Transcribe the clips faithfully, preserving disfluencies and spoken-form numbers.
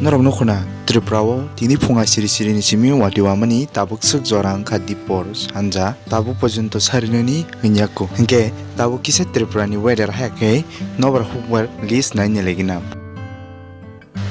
Norok nukhuna Tripura o tini phunga siri siri ni simi watwi wamani tabuk swk jora wngkha dipor sanja tabuk porjonto sarinani hinyaku. Hinkhe tabuk kisa Tripura ni weather haya khe nobar hukbar list nai ni legina.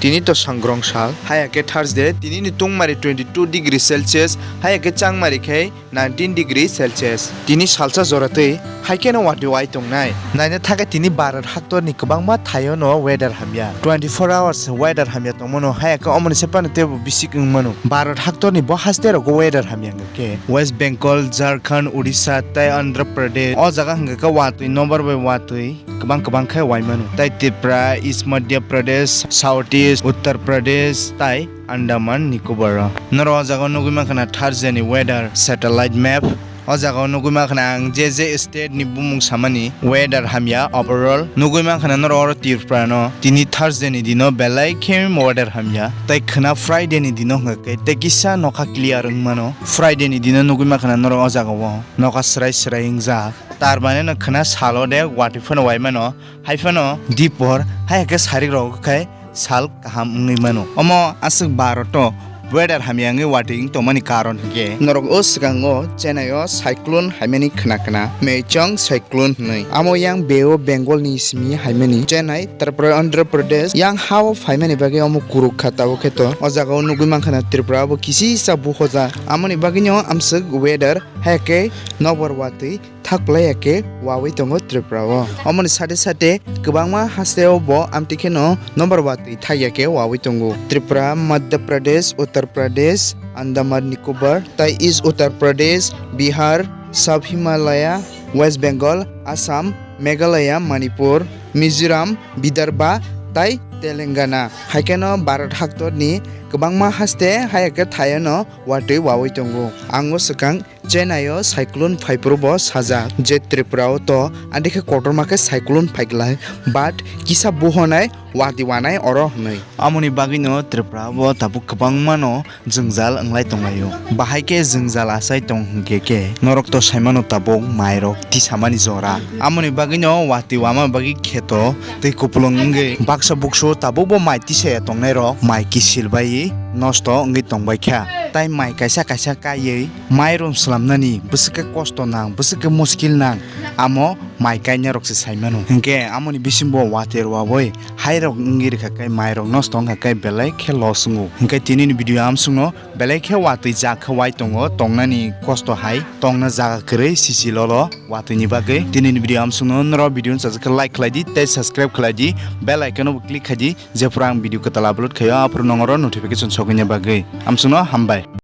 Tini to sangrong sal, haya khe Thursday, tini ni tungmari twenty two degree Celsius, haya khe changmari khe nineteen degree Celsius. Tini salsa jora twi hai kheno watwi wai tongnai. Naina thakhe tini Bharat haktor ni kwbangma thaio no weather hamya. Twenty four hours weather hamya tongmano, haya khe omoni se phano teibo bisik wngmano. Bharat haktor ni bo haste rogo weather hamya wngkha khe West Bengal, Jharkhand, Odisha tei Andhra Pradesh. O jaga hwnkha khe watwi, nobar bai watwi. Kwbang kwbang khe wai mano. Tai Tripura, East Madhya Pradesh, South East, Uttar Pradesh, tai Andaman Nicobar o. Norok o jaga o nugwi mankha na Thursday ni weather satellite map. O jaga o nugwi mankha na ang je je state ni bumung samani weather hamya overall. Nugwi mankha na norok oro Tripura no tini Thursday ni dino belai khe weather hamya. Tai khwna Friday ni dino hwnkha khe tei kisa nokha clear wng mano. Friday ni dino nugwi mankha na norok o jaga o nokha swrai swrai wngjak. Tar mane no khwna salo de watwi phano wai mano, hai phano dipor hai khe sarik rok khai sal kaham wngwi mano. Omo aswk Bharat o weather hamya wngwi watwi wng tongmani karon hwnkhe norok o swkango Chennai o cyclone haimani khwna khwna Meichong cyclone hwnwi. Amo yang Bay of Bengal ni simi haimani Chennai, Tripura, Andhra Pradesh yang ha o phaimani bagwi omo kuruk kha tabuk khe to. O jaga o nugwi mankha na Tripura bo kisisa buhoja. Amoni bagwi no amswk weather hai khe nobor watwi thak plai ya khe wawi tongo Tripura o. Omoni sate sate kwbangma haste o bo amtwi kheno nobor watwi thak ya khe wawi tongo. Tripura, Madhya Pradesh, Uttar Pradesh, Andaman Nicobar, tai East Uttar Pradesh, Bihar, South Himalaya, West Bengal, Assam, Meghalaya, Manipur, Mizoram, Vidarbha, tai Telangana. Hai kheno Bharat haktor ni kwbangma haste hai khe thaio no watwi wawi tongo. Ang o swkang Chennai o cyclone phaiphuru bo sajak je Tripura o to adikhe kotorma khe cyclone phaiglai, but kisa buhonai watwi wanai oro hwnwi. Amoni bagwino Tripura o tabuk kwbangma no jwngjal wnglai tonglaio. Bahai khe jwngjal achai tong hwnkhe khe norok to saimano tabuk mairok tisamani jora. Amoni bagwino watwi wama bagwi kheto tei kupulung wngwi baksa buksu tabukbo mai tisaya tongnairok mai kisil baiwi nosto wngwi tongbaikha. Tai mai kaisa kaisa kaiwi mairum swlamnani bwswk khe kosto nang, bwswk khe muskil nang, amo mai kainarok se saimano. Hinkhe amoni bisingbo watwi rwui hairok wngwi rwkha khe mairok nosto wngkha khe belai khe loss wngo. Hinkhe tinini video amsukno belai khe watwi jak khe wai tongo, tongnani kosto hai, tongna jaga kwrwi sisi lolo watwini bagwi. Tinini video amsukno norok video no sajak khe like khlai di tei subscribe khlai di, bell icon no bo click khai di, jephuru ang video kwtal upload khaio aphuru nongoro notification sogwini bagwi. Amsukno hambai.